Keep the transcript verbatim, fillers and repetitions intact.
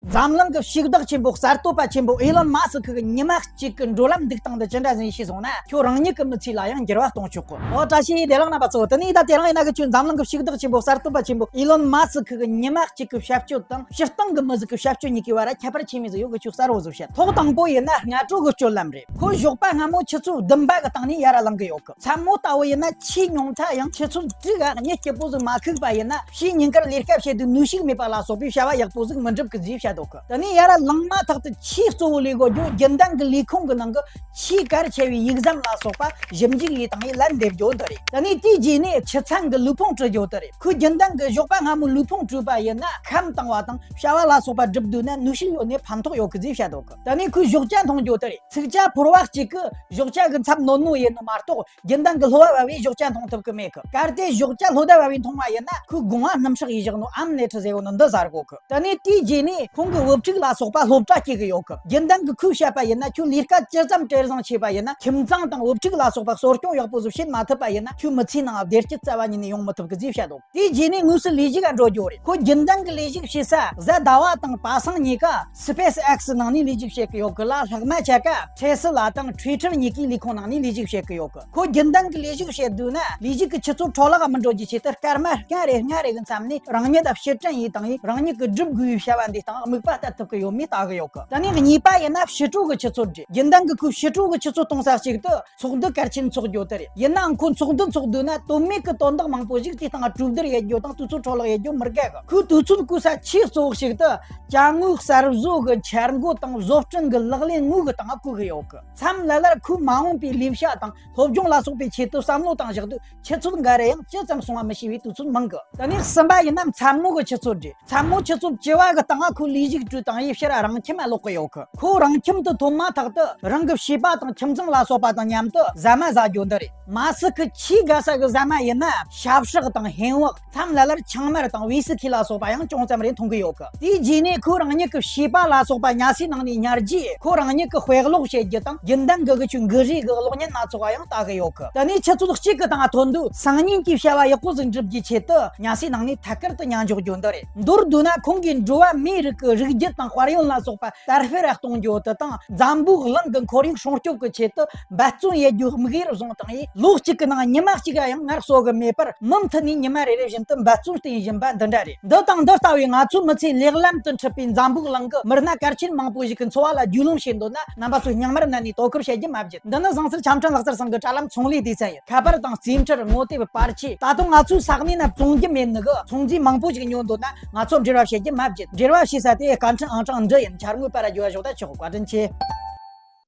འཛམ་གླིང་གི་ཕྱུག་བདག་ཆེན་པོ་གསར་གཏོད་པ་ཆེན་པོ་ཨི་ལོན་མཱ་སི་ཁི་གི་ཉི་མ་གཅིག་གི་འགྲོ་ལམ་འདུག་སྟངས་འདི་ཅི་འདྲ་ཟིག་ཤེས་སོང་ན། ཁྱོད་རང་ཉིད་ཀྱི་མི་ཚེ་ལ་ཡང་འགྱུར་བ་གཏོང་ཆོག་གི། ཨོ། བཀྲ་ཤིས་བདེ་ལེགས་རྣམ་པ་ཚོ། དེ་ནས་ད་དེ་རིང་ཡིན་ན་གི་ཁྱོད་འཛམ་གླིང་གི་ཕྱུག་བདག་ཆེན་པོ་གསར་གཏོད་པ་ཆེན་པོ་ཨི་ལོན་མཱ་སི་ཁི་གི་ཉི་མ་གཅིག་གི་བྱ་སྤྱོད་དང་སྤྱིར་བཏང་གི་མི་ཟིག་གི་བྱ་སྤྱོད་གཉིས་ཀའི་བར་ཁྱད་པར་ཆེན་མོ་ཟིག་ཡོད་གི། ཁྱོད་གསལ་བོ་ཟིག་བཤད། ཐོག་དང་པོ་ཡིན་ན་སྔ་དྲོ་གི་སྤྱོད་ལམ་རེད། ཁོ་ཞོགས་པ་སྔ་མོ་ཆུ་ཚོད་བདུན་པ་གི་སྟེང་ནས་ཡར་ལངས་གི་ཡོད་གི། མཚན་མོ་ལྟ་བུ་ཡིན་ན་ཆུ་ཉུང་མཐའ་ཡང་ཆུ་ཚོད་དྲུག་ག་གཉིད་སྐྱིད་པོ་ཟིག་མ་ཁུག་པ་ཡིན་ན། ཕྱིའི་ཉིན་དཀར་ལས་ཀ་བྱེད་དུས་ནུས་ཤུགས་མེད་པ་ལ་སོགས་པའི་བྱ་བ་ཡག་པོ་ཟིག་མི་འགྲུབ་གི་ཟིག་བཤད་འདུག་གི། དེ་ནས་ཡར་ལངས་མ་ཐག་ཏུ་ཆེས་གཙོ་བོ་ལས་དགོས་རྒྱུ་རྒྱུན་ལྡན་གྱི་ལས་ཁུངས་ཀྱི་ནང་གི་ཆེས་གལ་ཆེ་བའི་ཡིག་ཟམ་ལ་སོགས་པ་ཞིབ་འཇུག་ཡས་དང་ཡས་ལན་འདེབས་རྒྱུ་འདི་རེད། དེ་ནས་དེའི་རྗེས་ནས་ཆུ་ཚན་གྱི་ལུས་ཕུང་བཀྲུ་རྒྱུ་འདི་རེད། ཁོས་རྒྱུན་ལྡན་གྱི་ཞོགས་པ་སྔ་མོའི་ལུས་ཕུང་བཀྲུས་པ་ཡིན་ན་ཁམས་དྭངས་བ་དང་བྱ་བ་ལ་སོགས་པ་སྒྲུབ་དུས་ན་ནུས་ཤུགས་ཡོད་ནས་ཕན་ཐོགས་ཡོད་གི་ཟིག་བཤད་འདུག་གི། དེ་ནས་ཁོས་ཞོགས་ཇ་འཐུང་རྒྱུ་འདི་རེད། ཚིག་ཇ་ཕོར་བ་གཅིག་གིས་ཞོགས་ཇ་གི་མཚམས་ནོར་ནོ་ཡིན་ནོ་མ་གཏོགས། རྒྱུན་ལྡན་གྱི་ལྷོ་བ་བབས་པས་ཞོགས་ཇ་འཐུང་ཐུབ་ཀྱི་མེད་གི། གལ་ཏེ་ཞོགས་ཇ་ལྷོ་ཟླ་བབས་པས་འཐུང་བ་ཡིན་ན་ཁོའི་དགོང་བ་སྣུམ་ཧྲག་ཡས་བཞག་ནོ་ཨམ་ནེ་ཁྲི་ཟེར་བོ་ནི་འདི་ཟ་དགོས་གི། དེ་ནས་དེའི་རྗེས་ནས་ཁོང་གི་བུ་ཕྲུག་ལ་སོགས་པ་སློབ་གྲྭ་སྐྱེལ་གི་ཡོད་གི། རྒྱུན་ལྡན་གྱི་ཁོས་བཤད་པ་ཡིན་ན་ཁྱོད་ལས་ཀ་ཇི་ཙམ་བྲེལ་བཟང་བྱས་པ་ཡིན་ན་ཁྱིམ་ཚང་དང་བུ་ཕྲུག་ལ་སོགས་པ་གསོ་སྐྱོང་ཡག་པོ་ཟིག་བྱེད་མ་ཐུབ་པ་ཡིན་ན་ཁྱོད་མི་ཚེའི་ནང་བདེ་སྐྱིད་རྩ་བ་ཉིད་ནས་ཡོང་མི་ཐུབ་གི་ཟིག་བཤད་འདུག། དེའི་རྗེས་ནས་དངོས་སུ་ལས་ཞུགས་ལ་འགྲོ་རྒྱུ་རེད། ཁོ་རྒྱུན་ལྡན་གྱི་ལས་ཞུགས་བྱེད་ས་གཟའ་ཟླ་བ་དང་པ་སངས་གཉིས་ཀ་སི་པེ་སི་ཨེག་སི་ནང་ནས་ལས་ཞུགས་བྱེད་ཀྱི་ཡོད་གི་ལ། ལྷག་མ་ཆ་ག་ཊེ་སི་ལ་དང་ཊུའི་ཊར་གཉིས་ཀའི་ལས་ཁུངས་ནང་ནས་ལས་ཞུགས་བྱེད་ཀྱི་ཡོད་གི། ཁོ་རྒྱུན་ལྡན་གྱི་ལས་ཞུགས་བྱེད་དུས་ན་ལས་ཞུགས་ཀྱི་ཆུ་ཚད་འཕྲོ་བརླག་མི་འགྲོ་རྒྱུའི་ཆེད་དུ་སྐར་མ་ལྔ་རེ་ལྔ་རེ་གི་མཚམས་ནས་རང་ཉིད་ལ་ཕྱིར་དྲན་ཡས་དང་ཡས། རང་ཉིད་ཀྱི་སྒྲུབ་དགོས་པའི་བྱ་བ་འདི་སྟེང་དམིགས་པ་གཏད་ཐུབ་ཀྱི་ཡོད་མེད་ལྟ་གི་ཡོད་གི། དེ་ནས་གཉིས་པ་ཡིན་ན་ཕྱི་དྲོ་གི་ཆུ་ཚད་རེད། རྒྱུན་ལྡན་གྱི་ཁོས་ཕྱི་དྲོ་གི་ཆུ་ཚད་གཏོང་ས་གཅིག་ཏུ་ཚོགས་འདུ་གལ་ཆེན་འཚོགས་རྒྱུ་དེ་རེད། ཡིན་ནའང་ཁོ་ཚོགས་འདུ་འཚོགས་དུས་ན་དོན་མེད་ཀྱི་དོན་དག་མང་པོ་ཞིག་དེའི་སྟེང་གྲོས་བསྡུར་ཡེད་རྒྱུ་དང་དུས་ཚོད་འཕྲོ་བརླག་ཡེད་རྒྱུ་མི་དགའ་གི། ཁོས་དུས་ཚོད་བཀོལ་ས་ཆེས་གཙོ་བོ་ཞིག་ཏུ་ཅ་དངོས་གསར་བཟོ་གི་འཆར་འགོད་དང་བཟོ་སྐྲུན་གྱི་ལག་ལེན་དངོས་ཀྱི་སྟེང་བཀོལ་གི་ཡོད་གི། མཚམས་ལ་ལར་ཁོས་མ་འོངས་པའི་ལས་བྱ་དང་སློབ་སྦྱོང་ལ་སོགས་པའི་ཆེད་དུ་བསམ་བློ་བཏང་བཞག་དུས་ཆུ་ཚོད་འགའ་རེ་ཡང་ཇི་ཙམ་སོང་བ་མི་ཤེས་པའི་དུས་ཚོད་མང་གི། དེ་ནས་གསུམ་པ་ཡིན་ན་མཚན་མོ་གི་ཆུ་ཚོད་རེད། མཚན་མོ་ཆུ་ཚོད་བཅུ་བ་གི་སྟེང་ང་ཁོས་ལས་ཞུགས་བཀྲུས་བཏང་ཡས་ཕྱིར་རང་ཁྱིམ་ལ་ལོག་གི་ཡོད་གི། ཁོ་རང་ཁྱིམ་དུ་ཐོན་མ་ཐག་ཏུ་རང་གི་བྱིས་པ་དང་ཁྱིམ་ཚང་ལ་སོགས་པ་དང་མཉམ་དུ་ཟ་མ་ཟ་རྒྱུ་འདི་རེད། མ་སི་ཁི་ཆེས་དགའ་ས་གི་ཟ་མ་ཡིན་ན་ཤ་ཧྲག་དང་ཧེང་བག། མཚམས་ལ་ལར་ཆང་མར་དང་ཝི་སི་ཁི་ལ་སོགས་པ་ཡང་ཅུང་ཙམ་རེ་འཐུང་གི་ཡོད་གི། དེའི་རྗེས་ནས་ཁོས་རང་ཉིད་ཀྱི་བྱིས་པ་ལ་སོགས་པ་ཉལ་སའི་ནང་ནས་ཉར་རྗེས་ཁོ་རང་ཉིད་ཀྱི་དཔེ་ཀློག་བྱེད་རྒྱུ་དང་རྒྱུན་ལྡན་གྱི་གི་ཆོས་འགུལ་རིས་ཀྱི་གློག་བརྙན་སྣ་ཚོགས་ཡང་ལྟ་གི་ཡོད་གི། དེ་ནས་ཆུ་ཚོད་གཅིག་གི་སྟེང་ཐོན་དུས་སང་ཉིན་གྱི་བྱ་བ་ཡག་པོ་ཟིག་འགྲུབ་རྒྱུའི་ཆེད་དུ་ཉལ་སའི་ནང་ནས་ཐད་ཀར་དུ་ཉལ་འཇོག་རྒྱུ་འདི་རེད། མདོར་བསྡུས་ན་ཁོང་གིས་འགྲོ་བ་མིའི་རིགས་ཀྱི་རིགས་རྒྱུད་དང་དཔལ་ཡོན་ལ་སོགས་པ་དར་སྤེལ་གཏོང་རྒྱུ་དེ་དང་འཛམ་བུ་གླིང་གི་ཁོར་ཡུག་སྲུང་སྐྱོབ་ཀྱི་ཆེད་དུ་འབད་བརྩོན་ཡེད་རྒྱུ་དམིགས་ཡུལ་བཟུང་བཏང་ཡས། ལོ་གཅིག་གི་ནང་ཉི་མ་གཅིག་ག་ཡང་ངལ་གསོ་གི་མེད་པར་མུ་མཐུད་ནས་ཉི་མ་རེ་རེ་བཞིན་དུ་འབད་བརྩོན་བསྟེན་བཞིན་པ་འདི་འདྲ་རེད། འདི་དང་འདི་ལྟ་བུའི་ང་ཚོའི་མི་ཚེའི་ལེགས་ལམ་དུ་འཁྲིད་པའི་འཛམ་བུ་གླིང་གི་མི་སྣ་གལ་ཆེན་མང་པོ་ཞིག་གི་འཚོ་བ་ལ་རྒྱུས་ལོན་བྱེད་འདོད་ན་རྣམ་པ་ཚོས་རྙིང་མར་མནན་ནས་དོ་ཁུར་བྱེད་རྒྱུ་མ་བརྗེད། འདི་ནི་བཟང་སྤྱོད་ཆ་འཕྲིན་ལག་རྩལ་ཚང་གི་དྲ་ལམ་ཚོང་ལས་སྡེ་ཚན་ཡིན། ཁ་པར་དང་རྩིས་འཕྲུལ། ངོ་དེབ། པར་ཆས། ད་དུང་ང་ཚོའི་ས་གནས་ན་བཙོང་རྒྱུ་མེད་ནི་གི་ཚོང་རྫས་མང་པོ་ཞིག་ཉོ་འདོད་ན་ང་ཚོར་འབྲེལ་བ་བྱེད་རྒྱུ་མ་བརྗེད། འབྲེལ་བ་བྱེད་ས་དེ་སྐར་འཕྲིན་ཨང་གྲངས་འདི་ཡིན། འཆར་ངོས་པར་ར་རྒྱུ་བ་ཞོག་ད་ཆོག་བཀའ་དྲིན་ཆེ།